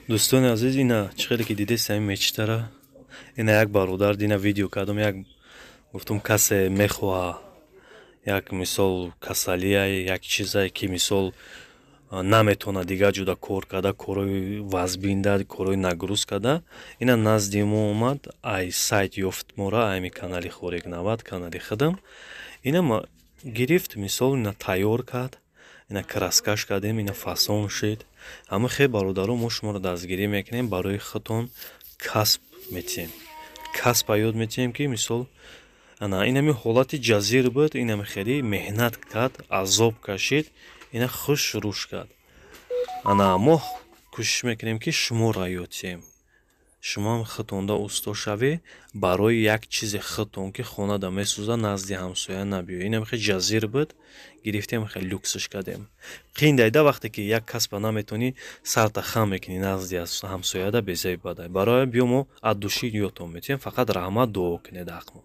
Дӯстони азиз, ина чӣ хеле ки дидест, ҳамин мечитара ина як бародар дина видео кардам, як гуфтум, касе мехоҳа, як мисол касалия, як чизае, ки мисол наметавона дигар ҷуда кор карда, корҳои вазбинда, корҳои нагруз карда, ина назди мо омад, ай сайт ёфт мора, ами канали Хорек 90, канали худам. Ина гирифт, мисол, ина тайёр кард, ина краскаш кардем, ина фасон шид. Ҳама хел бародаро, мо шуморо дастгирӣ мекунем, барои худтон касб метиҳем, касба ёд метиҳем, ки мисол ана инами ҳолати ҷазир буд, инами хеле меҳнат кард, азоб кашид, ина хуш рӯш кард. Ана мо кӯшиш мекунем, ки шуморо ёд диҳем, шумоам худтонда усто шавӣ, барои як чизи худтон, ки хонада месӯзад, назди ҳамсоя набиёй. Инам хел ҷазир буд, гирифтем, хел люксш кардем. Қиндайда, вақте ки як касба наметавонӣ, сарта хам мекунӣ назди ҳамсояда, безаби бадай. Барои биё, мо аз души ёдтон метиҳем, фақат раҳмат, дуо кунед ҳақмо.